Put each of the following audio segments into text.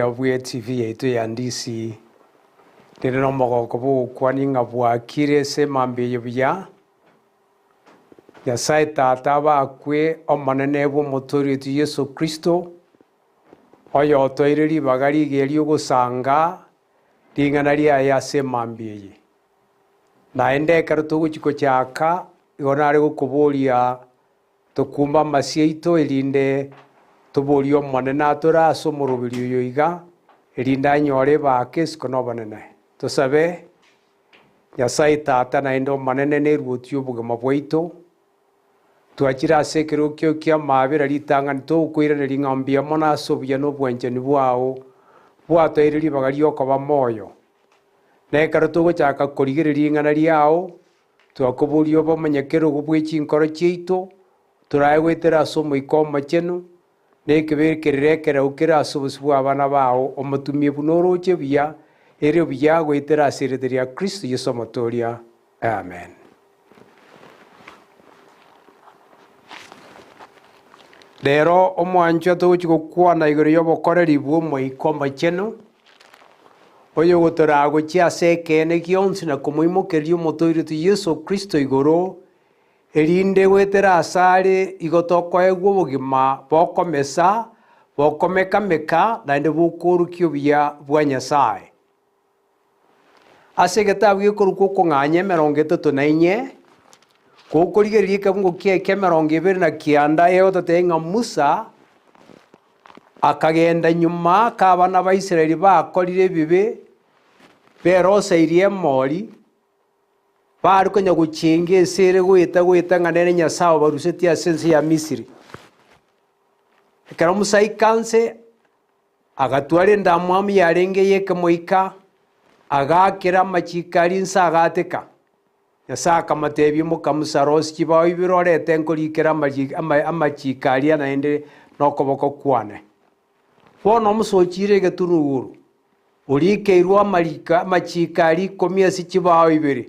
Omotegereria bw'etibi yaito ya Ndisi, rende nomogoko bw'ogokwania ng'a bwakire ase emambia eye buya, Nyasae Tata abakwe Omonene bw'Omotoori oito Yeso Kristo, oyotoire ribaga rigiya ri'ogosanga ring'ana riaye ase emambia eye. Naende ekero togochia gochaka, igo nare gokoboria Tokumbe amasio aito, erinde toborie Omonene atore ase omoroberi oyo iga, erinde anyore ebaaka esiko na obonene. Tosabe, Nyasae Tata naende Omonene na Eruoti y'obogima bwaito, twachire ase ekerogo kiao ki'amaabera ritang'ani togokoiraneria ng'a mbuya mono ase obuya na obwanchani bwao bwatoeire ribaga ri'okoba moyo. Na ekero togochaka korigereria ring'ana riao, Twakoboria obe omonyakerogo bwe chinkoro chiaito, torae goetera ase Omoika Omochenu, na ekebekerero ekereu kere ase obosio bw'abana bao, omotumie buna oroche buya, ere buya goetera ase erieta ria Kristo Yeso Omotoria. Amen. Rero omwanchwa togochia gokwana igoro y'obokoreri bw'Omoika Omochenu, Oyogotoraa gochia ase ekeene gionsi na komoimokereria Omotoori oito Yeso Kristo igoro, erinde goetera asare igo tokoegwa obogima bokomesa, bokomeka-meka, naende bokoorokia obuya bwa Nyasae. Ase egetabu gekorokwa Okong'anya emerongo etato na inye, gokorigereria ekebungo kiaye ki'emerongo ebere na kianda egototebia ng'a Musa Akagenda nyuma k'abana ba Israeli bakorire ebibe, beroseirie emori, bare konya gochenga ense ere goeta goeta ng'a nere Nyasae obarusetie ase ense ya Misiri. Ekero Musa aika nse, agatwara endamwamu yarenge y'ekemoika, agaakera amachiko aria inse agaateka. Nyasae akamotebia, Imoka Musa, rosia chibao ibere orete nkorikere amachiko aria naende nokoboko kwane. Bono Musa ochiire egetunu igoro, orikeirwe amachiko aria ikomi ase chibao ibere,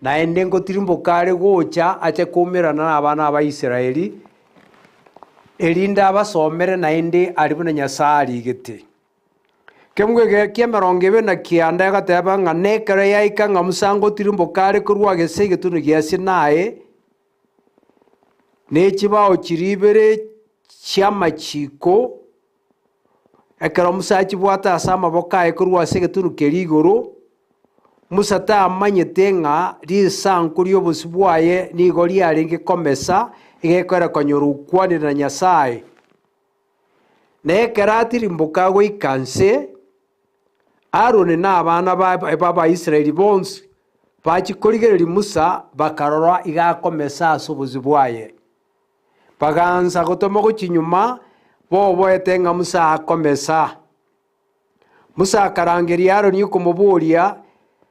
naende ngotirimboka are gocha ache koumerana nabana ba Israeli, erinde abasomere naende aria buna Nyasae arigete. Kemgwe eke ki'emerongo ebere na kianda egateba ng'a nekero yaika ng'a Musa ngotirimboka are korwa gese egetunu gia Sinai, ne chibao chiria ibere chi'amachiko, ekero Musa achibwate ase amaboko aye korwa ase egetunu keria igoro, Musa tamanyete ng'a risanku ri'obosio bwaye nigo riarenge komesa, egekogera konyora okwanire na Nyasae. Na ekero atirimboka goika nse, Aroni na abana b'Abaisraeli bonsi bachia korigereria Musa, bakarora iga akomesa ase obosio bwaye. Bagansa gotoma gochia nyuma, boboete ng'a Musa akomesa. Musa akarangeria Aroni okomoboria,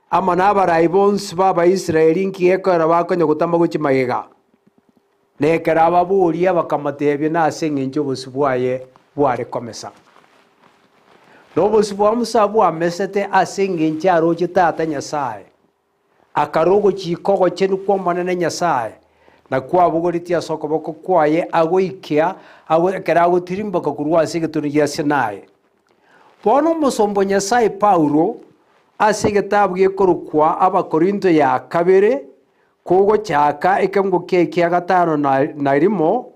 amo nabarai bonsi b'Abaisraeli inki gekoera bakonya gotama gochia magega. Na ekero ababoria bakamotebia nase engencho obosio bwaye bware komesa. Na obosio bwa Musa bwamesete ase engencho aroche Tata Nyasae. Akarua ogochika ogochenu kw'Omonene Nyasae, na kwabogoretie ase okoboko kwaye agoikia ekero agotirimboka korwa ase egetunu gia Sinai. Bono omosomba o Nyasae Paulo, ase egetabu gekorokwa Abakorinto ya kabere, kogochaka ekeungo kiaye kia gatano na rimo,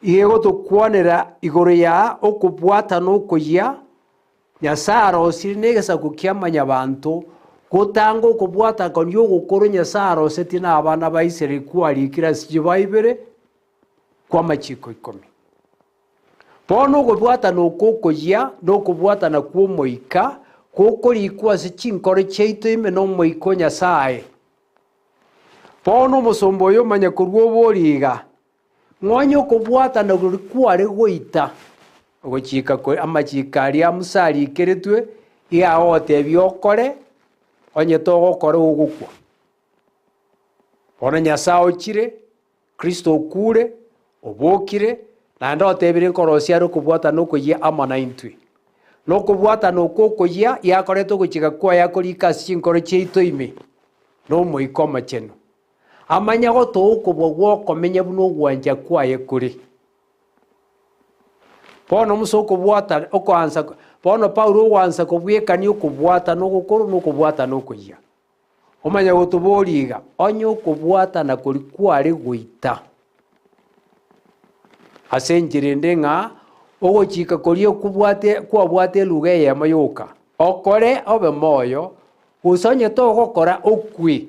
iga egotokwanera igoro ya okobwatana okoyia, Nyasae arosirie negesaku kia mwanyabanto, gotanga okobwata koria ogokoro Nyasae arosetie nabana ba Israeli kwarikire ase chibao ibere kw'amachiko ikomi. Bono okobwatana oko okoyia nokobwatana kw'Omoika, gokorikwa ase chinkoro chiaito ime n'Omoika o Nyasae. Bono omosomba oyo omanye korwa oborie iga, Ng'a onye okobwatana koria kware goita ogochika amachiko aria a Musa arikeretwe, iga agogotebia okore, onye togokora ogokwa. Bono Nyasae ochire, Kristo okure, obokire, naende otebire nkorosia are okobwatana okoyia amo naintwe. Na okobwatana okwo okoyia yakorete ogochika kwaye akorika ase chinkoro chiaito ime, na Omoika Omochenu. Amanye gotoa okobua gw'okomenya buna ogwancha kwaye kore. Bono Musa okobwata okoansa bono Paulo ogoansa kobwekania okobwatana ogokoro na okobwatana okoyia. Omanye gotoboria iga, onye okobwatana koria kware goita ase enchera ende ng'a ogochika koria okobwate kwabwate eluga eyemo yoka, okore obe moyo, gose onye togokora okwe.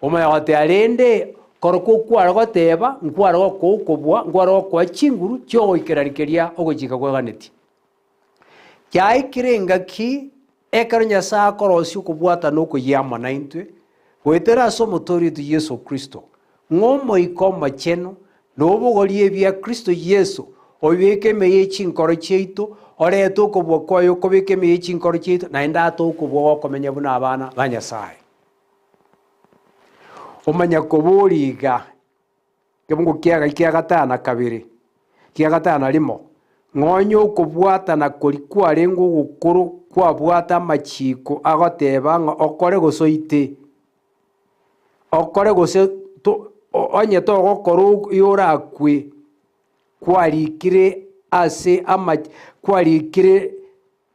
Omanye goteba rende, korokwo okware goteba, nkware gokoa okobua, nkware gokoa chinguru chiogoikerania keria ogochika kweganetie. Yaikire engaki ekero Nyasae akorosia okobwatana okoyia amo naintwe, goetera ase Omotoori oito Yeso Kristo, ng'a Omoika Omochenu na obogorie ebia Kristo Yeso, obibeke ime ye chinkoro chiaito, orete okobua kwaye okobeka ime ye chinkoro chiaito, naende atoe okobua gokomenya buna abana ba Nyasae. Omanya koboria iga, Ekebungo kia kia gatano na kabere, kia gatano na rimo, ng'a onye okobwatana koria kwarenge ogokoro kwabwate amachiiko agoteba ng'a okore gose oite, okore gose to onye togokora oyorakwe, kwarikire ase ama kwarikire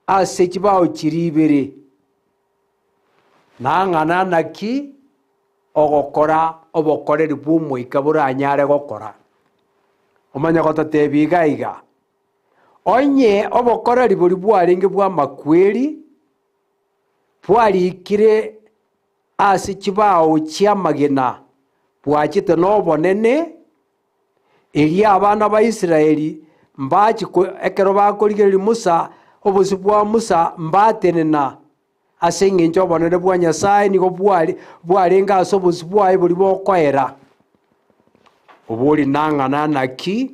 ase chibao chiria ibere, nang'ana naki ogokora obokoreri bw'Omoika boranyare gokora. Omanye gototebia iga iga, onye obokoreri boria bwarenge bw'amakweri, bwarikire ase chibao chi'amagena, bwachete nobonene, erio abana ba Israeli mbache ekero bakorigereria Musa, obosio bwa Musa mbatenena. Ase engencho obonene bwa Nyasae nigo bware bwarenge ase obosio bwaye boria bokoera. Obori nang'ana naki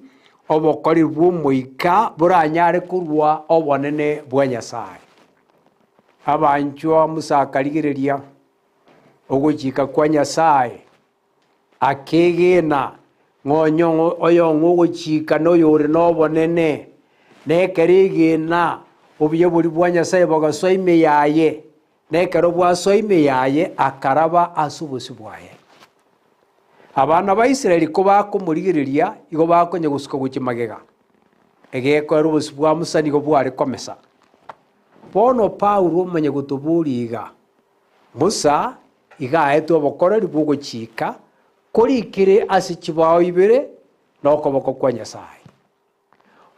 obokori bw'omoika boranyare korua obonene bwa Nyasae. Abanchwa Musa akarigereria ogochika kwa Nyasae, Akegena ng'a onye oyong'o ogochika na oyore nobonene, na ekero egena obuya boria bwa Nyasae bogasoa ime yaye, na ekero bwasoa ime yaye akaraba ase obosio bwaye. Abana ba Israeli kobakomorigereria igo bakonya gosuka gochia magega, egekoera obosio bwa Musa nigo bware komesa. Bono Paulo omanye gotoboria iga, Musa iga aetwe obokoreri bw'ogochika korikire ase chibao ibere nokoboko kwa Nyasae.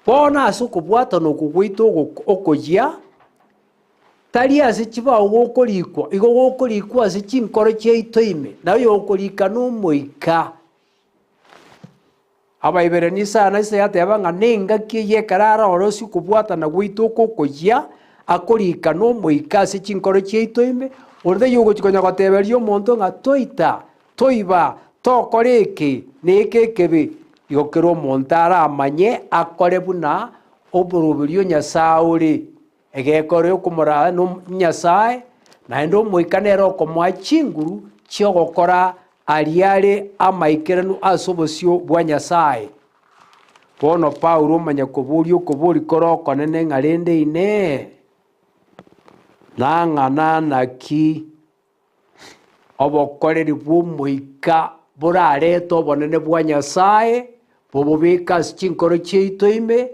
Bono ase okobwatana okwo gwaito okoyia, tari ase chibao gokorikwa, igo gokorikwa ase chinkoro chiaito ime, na oyokorika n'Omoika. Abaiberania Isaya na Isaya ateba ng'a nengaki eyio ekero arorosie okobwatana gwaito oko okoyia, akorika n'Omoika ase chinkoro chiaito ime, onde taiyo ogochia konya goteberia omonto ng'a toita, toiba, tokora eke, na eke ekebe, igo kera omonto aramanye akore buna omoroberio o Nyasae ore. Egekoro okomoraa na Nyasae, naende Omoika nere okomoa chinguru chi'ogokora aria are amaikeranu ase obosio bwa Nyasae. Bono Paulo omanya koboria okoboria kore okonene ng'a rende Inee! Nang'ana naki Obokoreri bw'Omoika borarete obonene bwa Nyasae, bobobeke ase chinkoro chiaito ime,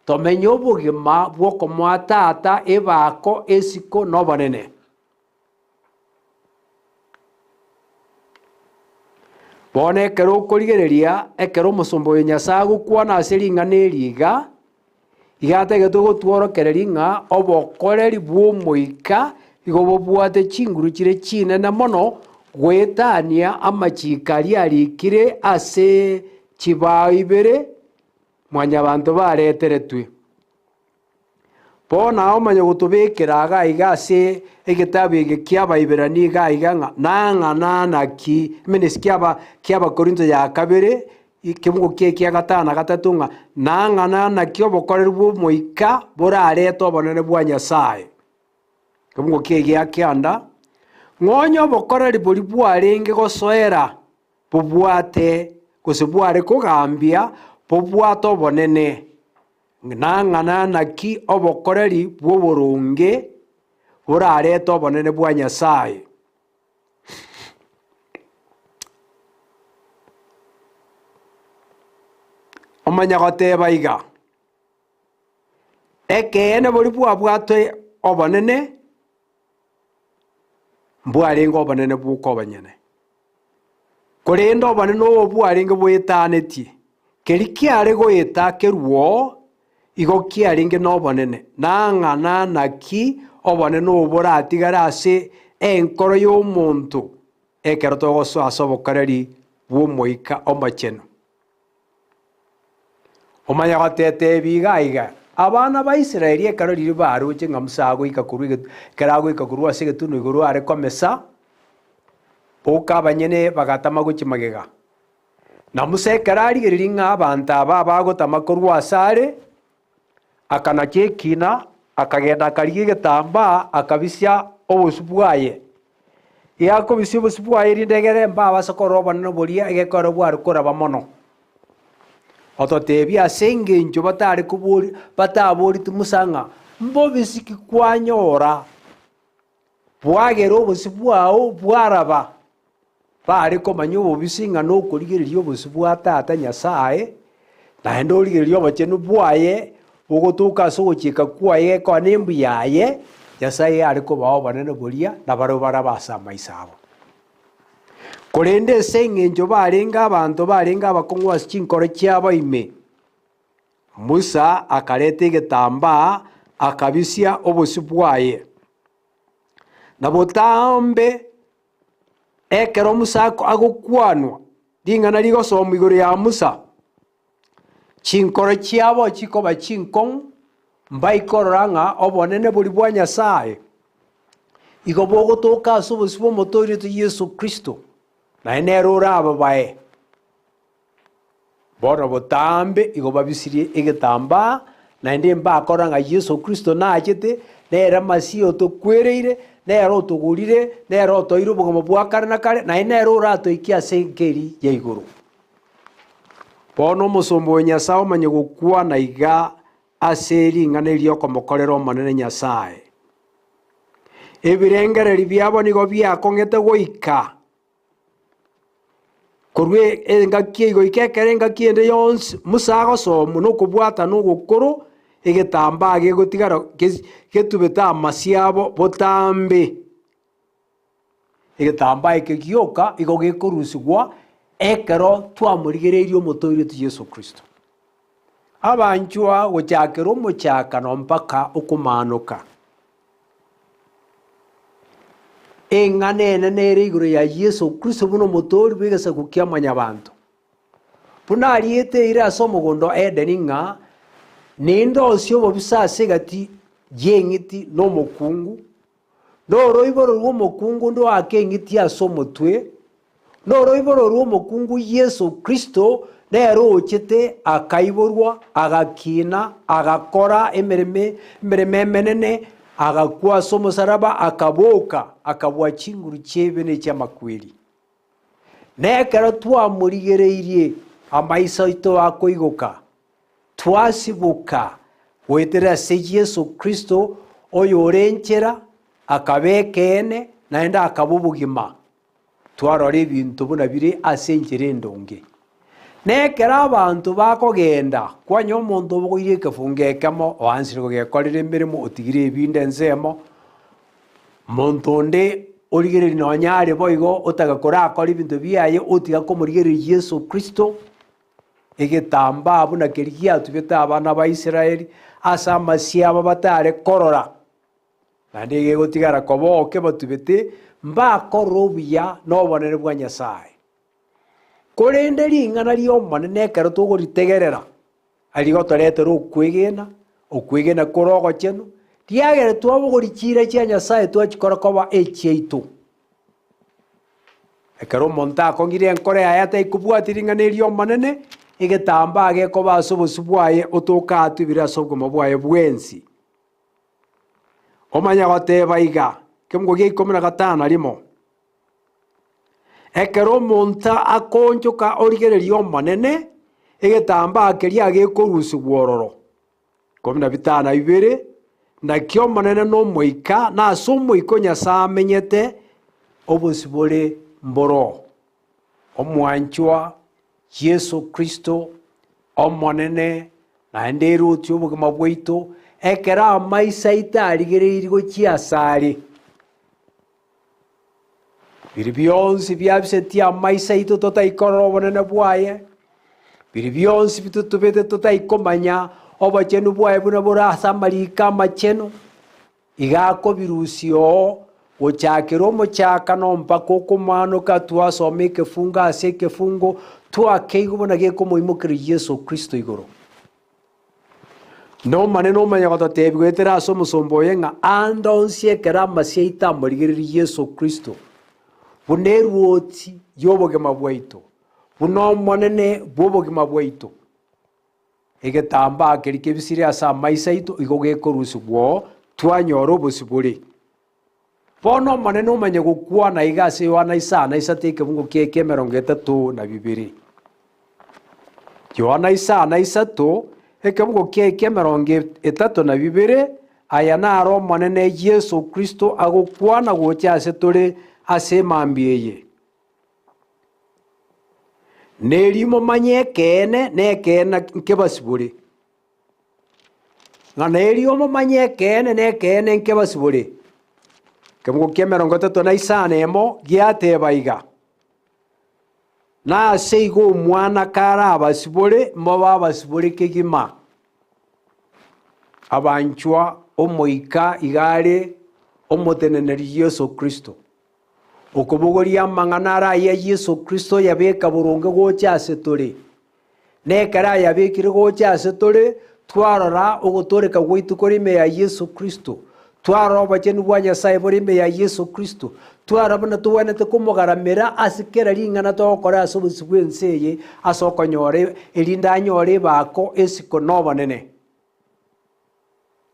tomenye obogima bw'okomoa Tata ebaako, esiko, na obonene. Bono ekero okorigereria ekero omosomba oyo Nyasae agokwana ase ring'ana eri iga, Iga atagete gotworokereria ng'a obokoreri bw'Omoika igo bobwate chinguru chire chinene mono goetania amachiko aria arikire ase chibao ibere mwanyabanto bareteretwe. Bono nao omanye gotobekera iga aiga ase egetabu eke ki'Abaiberania iga aiga ng'a nang'ana naki, eminisi kiaba ki'Abakorinto ya kabere, Ekebugo kiaye kia gatano na gatato ng'a nang'ana naki obokoreri bw'Omoika borarete obonene bwa Nyasae. Ekebugo kiaye gia kianda, ng'a onye obokoreri boria bwarenge gosoera bobwate gose bware kogambia bobwate obonene, nang'ana naki obokoreri bw'oboronge borarete obonene bwa Nyasae. Omanya goteba iga. Ekeene boria bwabwate obonene mbwarenge obonene bwoka obonyene, korende obonene obo bwarenge boetanetie, keria kiare goeta kerwo oo, igo kiarenge nobonene, nang'ana naki obonene obo boratigare ase enkoro y'omonto ekero togosoa ase obokoreri bw'Omoika Omochenu. Omanye goteteebia iga iga, Abana ba Israeli ekero riria baroche ng'a Musa agoika korwa egetu ekero agoika korwa ase egetunwa igoro are komesa, boka abanyene bagatama gochia magega. Na Musa ekero arigereria ng'a abanto aba abagotama korwa asare, akanacha ekina, akagenda akarigia egetambaa, akabisia obosio bwaye. Giakobisia obosio bwaye erinde egere mbabase korora obonene boria egekore bware koraba mono. Ototebie ase engencho batare kobori bataboreti Musa ng'a mbobisi ki kwanyora bwagera obosio bwao bwaraba. Bare komanya obobisi ng'a nokorigereria obosio bwa Tata Nyasae, naende origererie obochenu bwaye bogotoka ase ogochika kwaye gekoa nembuya yaye, Nyasae are kobaa obonene boria, na barabwo barabe ase amaiso abo. Korende ase engencho barenge abanto barenge abakong'u ase chinkoro chiabo ime, Musa akareta egetambaa akabisia obosio bwaye, na botambe Ekero Musa agokwanwa, ring'ana rigosomwa igoro ya Musa, chinkoro chiabo chikoba chinkong'u, mbaikorora ng'a obonene boria bwa Nyasae igo bogotoka ase obosio bw'Omotoori oito Yeso Kristo, naende nere orababae. Bono botambe igo babisirie egetambaa, naende mbakora ng'a Yeso Kristo nachete, nere Masiya otokwereire, nere otogorire, nere otoire obogima bwa kare na kare, naende nere oratoikie ase enka eria ya igoro. Bono omosomba oyo Nyasae omanye gokwana iga ase ring'ana eri riokomokorera Omonene Nyasae. Ebirengererio biabo nigo biakong'ete goika. Korwa engaki eye goika ekero engaki ende yonsi Musa agosomwa na okobwatana ogokoro, egetambaa gegotigara getubete amasio abo botambe. Egetambaa eke gioka igo gekorusigwa ekero twamorigereirie omotoori oito Yeso Kristo. Abanchwa gochakera omochakano mpaka okomaanoka. Eng'ana enene ere igoro ya Yeso Kristo buna omotoori bw'egesaku kia mwanyabanto. Buna ariete eira ase omogondo o Edeni ng'a nindosie obobisa ase egati y'eng'iti na omokungu, na oroiboro rw'omokungu ndoake eng'iti ase omotwe, Noroiboro rw'omokungu Yeso Kristo nere ochete akaiborwa, agakina, agakora emeremo emeremo emenene, agakwa ase omosaraba, akaboka, akabua chinguru chi'ebibe ne chi'amakweri. Na ekero twamorigereirie, amaiso aito akoigoka, twasiboka goetera ase Yeso Kristo, oyore enchera, akaba ekeene, naende akaba obogima. Twarora ebinto buna bire ase enchera endonge. Na ekero abanto bakogenda, kwanya omonto obogoirie ekefungo ekemo, oansire gogekorera emeremo, otigire ebinde ensemo, monto onde origereria nonya are boigo otaka korakore ebinto biaye otiga komorigereria Yeso Kristo, egetambaa buna keria giatubete abana ba Israeli, ase amasio abo batare korora. Naende egegotigara koba oke batubete, mbakorora obuya na obonene bwa Nyasae. Korende ring'ana ri'Omonene ekero togoritegerera, rigotoretera okwegena, okwegena kore ogochenu, riagera twabogoria chiira chia Nyasae twachikora koba echiaito. Ekero omonto akong'ire enkoro yaye ataikobwatia ring'ana eri Omonene, egetambaa gekoba ase obosio bwaye otoka atubire ase obogima bwaye bwensi. Omanye goteba iga, ekemungo gia ikomi na gatano na rimo, Ekero omonto akoonchoka origereria Omonene, egetambaa keria gekorusigwa ororo. Ikomi na bitano na bibere, naki Omonene n'Omoika, na ase Omoika o Nyasae amenyete, obosibore mboro. Omwanchwa Yeso Kristo, Omonene, naende erotie obogima bwaito. Ekero amaiso aito arigereirie gochia asare, biria bionsi biabisetie amaiso aito totaikorora obonene bwaye, biria bionsi bitotubete totaikomanya obochenu bwaye buna bore ase amariko amachenu, Iga akobirusia oo gochakera omochakano mpaka okomaanoka twasoma ekefungo ase ekefungo, twakeigwa buna gekomoimokereria Yeso Kristo igoro. Nomanene omanye gototebia goetera ase omosomba oye ng'a ande onsi ekero amasio aito amorigererie Yeso Kristo, buna erwoti y'obogima bwaito, buna Omonene bw'obogima bwaito. Egetambaa keria kebisire ase amaiso aito igo gekorusigwa oo, twanyora obosibore. Bono Omonene omanye gokwana iga ase Yohana isano isato ekebungo kiaye ki'emerongo etato na bibere. Yohana isano isato, ekebungo kiaye ki'emerongo etato na bibere, aya naro Omonene Yeso Kristo agokwana gocha ase tore ase emambia eye. Neri momanye ekeene, na ekeene nkebasibore. Ng'a neri omomanye ekeene, na ekeene nkebasibore. Ekebugo kia emerongo etato na isano emo giateba iga, Nase igo omwana karabasibore, mobe abasibore kegima. Abanchwa omoika iga are omoteneneri Yeso Kristo. Okobogoria amang'ana are ayia Yeso Kristo oyabeka boronge gocha ase tore. Na ekero ayabekire gocha ase tore, twarora ogotooreka gwaito kore ime ya Yeso Kristo, twarora obochenu bwa Nyasae bore ime ya Yeso Kristo, twarora buna togwenerete komogaramera ase kera ring'ana togokora ase obosio bw'ense eye ase okonyora erinde anyore ebako, esiko, na obonene.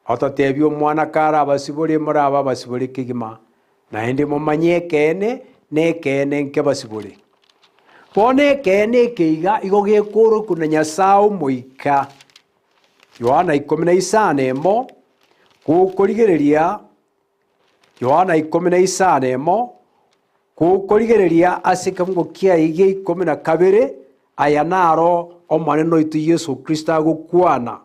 Ototebie omwana kare abasibore morabe abasibore kegima, naende momanye ekeene, na ekeene nkebasibore. Bono ekeene eke iga igo gekoorokwa na Nyasae Omoika. Yohana ikomi na isano emo, gokorigereria Yohana ikomi na isano emo, gokorigereria ase ekemungo kiaye gia ikomi na kabere, aya naro Omonene oito Yeso Kristo agokwana.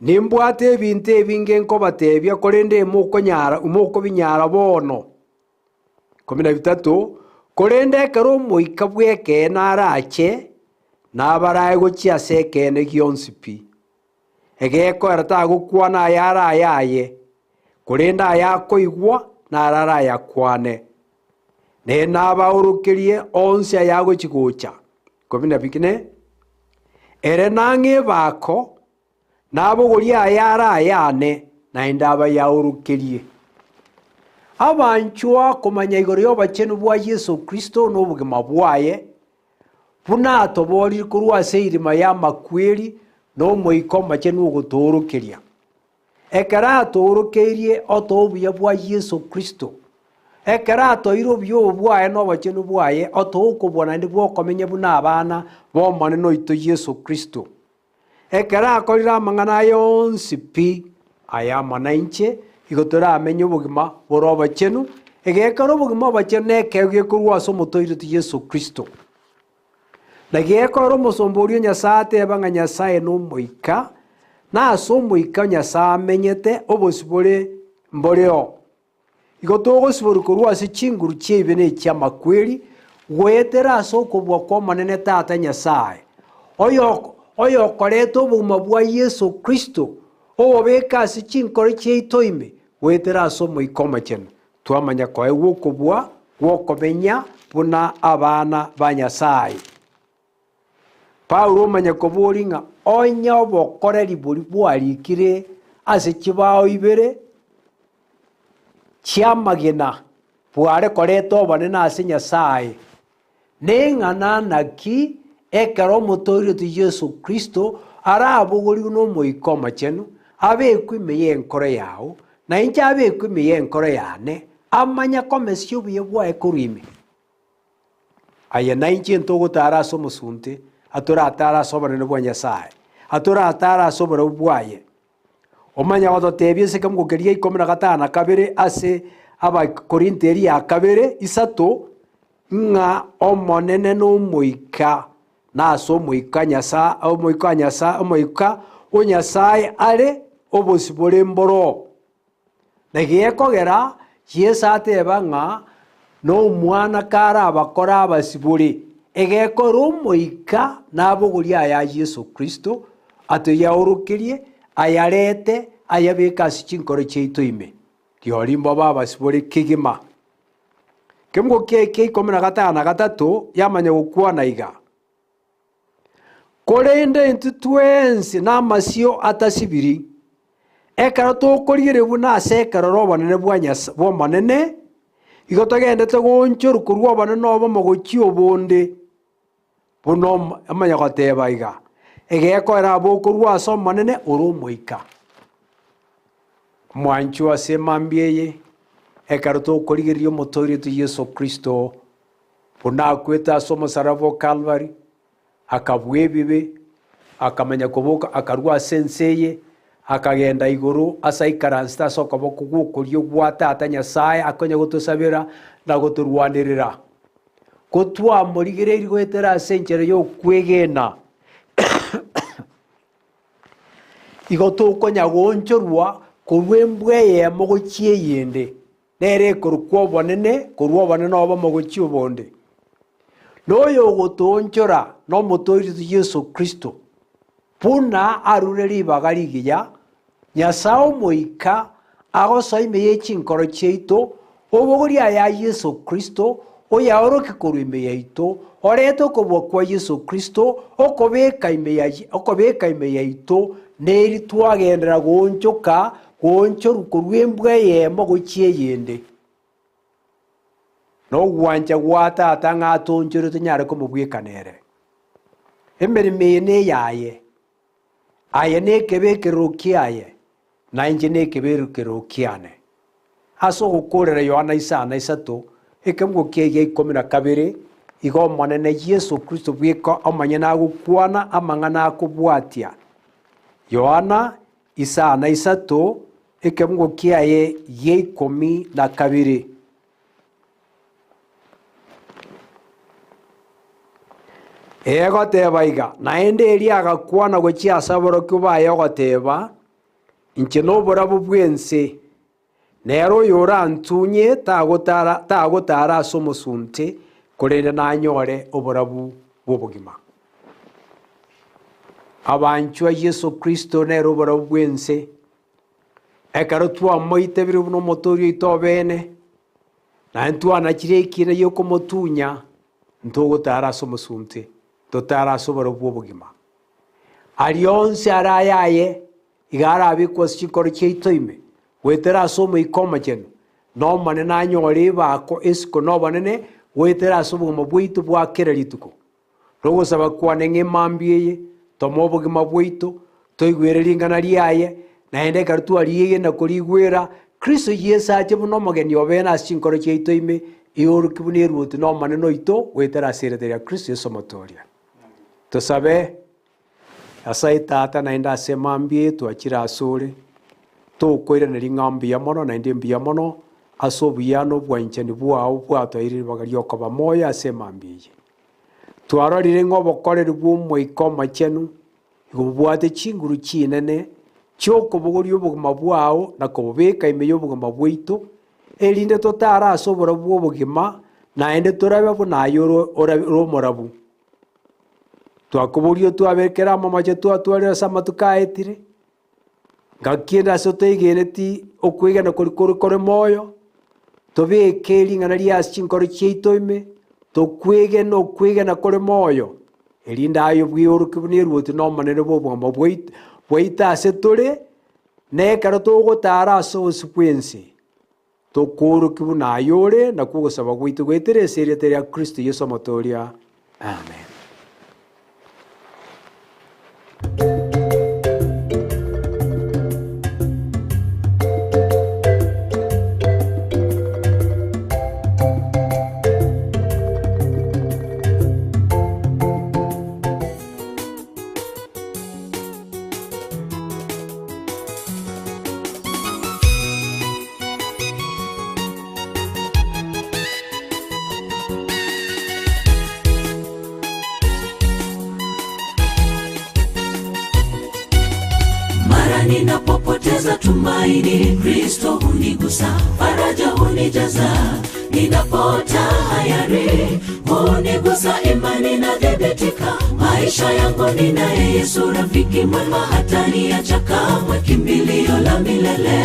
Nimbwate ebinto ebinge nkobatebia, korende imokonyara imokobinyara bono. 13 Korende ekero Omoika bw'ekeene arache, nabarae gochia ase ekeene gionsi pi. Egekoera tagokwana ayare ayaye, korende ayakoigwa naro arayakwane. Nere nabaorokerie onsi ayagochia gocha. 14 Ere nang'e ebako, nabogorie ayare ayane, naende abayaorokerie. Abanchwa komanya igoro y'obochenu bwa Yeso Kristo na obogima bwaye, buna atoboorire korwa ase eirima y'amakweri na Omoika Omochenu ogotoorokeria. Ekero atoorokeirie otoe obuya bwa Yeso Kristo, ekero atoeire obuya obo bwaye na obochenu bwaye, otoe okobua naende bw'okomenya buna abana b'Omonene oito Yeso Kristo. Ekero akorire amang'ana aya onsi pi, aye amo nainche, igo toramenye obogima bore obochenu, egekero obogima obochenu nekeegwa gekorwa ase Omotoireti Yeso Kristo. Na gekora omosomba oria o Nyasae ateba ng'a Nyasae n'Omoika, na ase Omoika o Nyasae amenyete, obosibore mboreo. Igo togosiborwa korwa ase chinguru chi'ebibe na echi'amakweri, goetera ase okobua kw'Omonene Tata Nyasae, oyo oyokoreta obogima bwa Yeso Kristo, obobeke ase chinkoro chiaito ime, goetera ase Omoika Omochenu. Twamanya koegwa okobua gw'okomenya buna abana ba Nyasae. Paulo omanya koboria ng'a onye obokoreri boria bwarikire ase chibao ibere chi'amagena bware koreta obonene ase Nyasae, Neng'ana naki ekero Omotoori oito Yeso Kristo arabogorigwe n'Omoika Omochenu, abekwe ime y'enkoro yao, na inche abekwe ime y'enkoro yane, amanye komesia obuya bwaye korwa ime. Aye nainche ntogotara ase omosunte, atoratare ase obonene bwa Nyasae, atoratare ase oborabu bwaye. Omanye gototebia ase ekemungo keria ikomi na gatano na kabere ase Abakorinto eria ya kabere isato, ng'a Omonene n'Omoika, na ase Omoika Nyasae, Omoika o Nyasae, Omoika. O Nyasae are, obosibore mboroo. Naki gekogera Yeso ateba ng'a nomwana karabakore abasibore, egekora Omoika nabogorie aya Yeso Kristo, atoyaorokerie, ayarete, ayabeke ase chinkoro chiaito ime. Rirorio mbobe abasibore kegima. Ekemungo kiaye kia ikomi na gatano na gatato yamanya gokwana iga, Korende intwe twensi namasio atasibiri, ekero tokorigereria buna ase ekeroro obonene bwa Nyasa bw'Omonene, igo togendete goonchorwa korwa obonene obomo gochia obonde, buna omo omanye goteba iga, egekoera abwo okorwa ase Omonene ore Omoika. Omwanchwa ase emambia eye, ekero tokorigereria omotoori oito Yeso Kristo, Buna akwete ase omosaraba o Kalvari, akabua ebibe, akamanya koboka, akarua ase ense eye, akagenda igoro ase aikaransete ase okoboko gw'okorio gwa Tata Nyasae akonya gotosabera na gotorwanerera. Ko twamorigereirie goetera ase enchera y'okwegena, igo tokonya goonchorwa korwa embwa eyemo gochia eyende. Nere ekorokwa obonene korwa obonene obomo gochia obonde. Na oyogotoonchora nomotooriti Yeso Kristo, buna arure ribaga rigiya, Nyasae Omoika agosoa ime ye chinkoro chiaito, obogorie aya Yeso Kristo, oyaorokie korwa ime yaito, orete okobua kwa Yeso Kristo, okobeka ime ya okobeka ime yaito, neri twagenderera goonchoka Goonchorwa korwa embwa eyemo gochia eyende, nogwancha gwa Tata ng'a atoonchore tonyare komobwekana ere. Emeremo eye neyaye, aye nekebekerero kiaye, na inche nekebekerero kiane. Ase ogokoorera Yohana isano isato, ekebugo kiaye gia ikomi na kabere, igo Omonene Yeso Kristo bweka omonyene agokwana amang'ana akobwatia. Yohana Isano isato, ekemungo kiaye gia ikomi na kabere. Egoteba iga, Naende Elia agakwana gochia ase aborokigwa baye ogoteba, Inche noborabu bw'ense, nere oyorantunye tagotara tagotara ase omosunte, korende nanyore oborabu bw'obogima. Abanchwa Yeso Kristo nere oborabu bw'ense, ekero twamoitebire buna omotoori oito obeene, naende twanachire ekiina gi'okomotunya, ntogotara ase omosunte, totare ase oborabu bw'obogima. Aria onsi are ayaye, iga arabekwe ase chinkoro chiaito ime, goetera ase Omoika Omochenu, na Omonene anyore ebako esiko na obonene goetera ase obogima bwaito bwa kera rituko. Nogosaba kwane ng'a emambia eye tome obogima bwaito, toigwere ring'ana riaye, naende ekero twarigeire na korigwera, Kristo Yeso ache buna omogeni obeene ase chinkoro chiaito ime, eorokie buna eruoti na Omonene oito goetera ase erieta ria Kristo Yeso Omotooria. Tosabe. Nyasae Tata, naende ase emambia eye twachire asore, tokoiraneria ng'a mbuya mono naende mbuya mono ase obuya na obwanchani bwao bwatoeire ribaga riokoba moyo ase emambia eye. Twarorire ng'a obokoreri bw'Omoika Omochenu igo bobwate chinguru chinene chi'okobogoria obogima bwao na kobobeka ime y'obogima bwaito, erinde totare ase oborabu bw'obogima, naende torabe buna aye ore ore omorabu. Twakoboria otwabekere amamocho twatwarire ase amatuko aetire, ngaki ende ase otegeneti okwegena koria kore kore moyo, tobeke ring'ana ria ase chinkoro chiaito ime, tokwegena okwegena kore moyo, erinde aye bweorokie buna eruoti na omonene bwa obogima bwait bwaito ase tore, na ekero togotara ase obosio bw'ense. Tokoorokia buna aye ore, nakwo ogosaba gwaito goetera ase erieta ria Kristo Yeso Omotooria. Amen. Ninapopoteza tumaini, Kristo hunigusa, faraja hunijaza. Ninapotahayari, hunigusa, imani inathibitika. Maisha yangu ninaye Yesu, rafiki mwema, hataniacha kamwe, kimbilio la milele.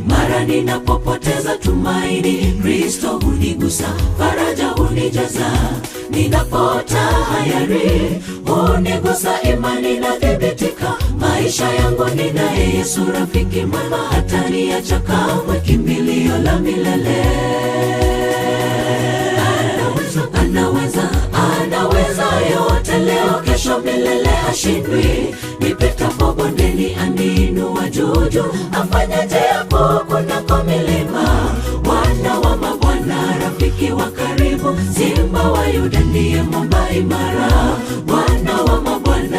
Mara ninapopoteza tumaini, Kristo hunigusa, faraja hunijaza. Ninapotahayari, hunigusa, imani inathibitika. Maisha yangu ninaye Yesu, rafiki mwema, hataniacha kamwe, kimbilio la milele. Anaweza, anaweza, anaweza yote, leo, kesho, milele, hashindwi. Nipitapo bondeni, aniinua juu juu, afanya njia kuu kunako milima. Bwana wa mabwana, rafiki wa karibu, Simba wa Yuda ndiye mwamba imara. Bwana.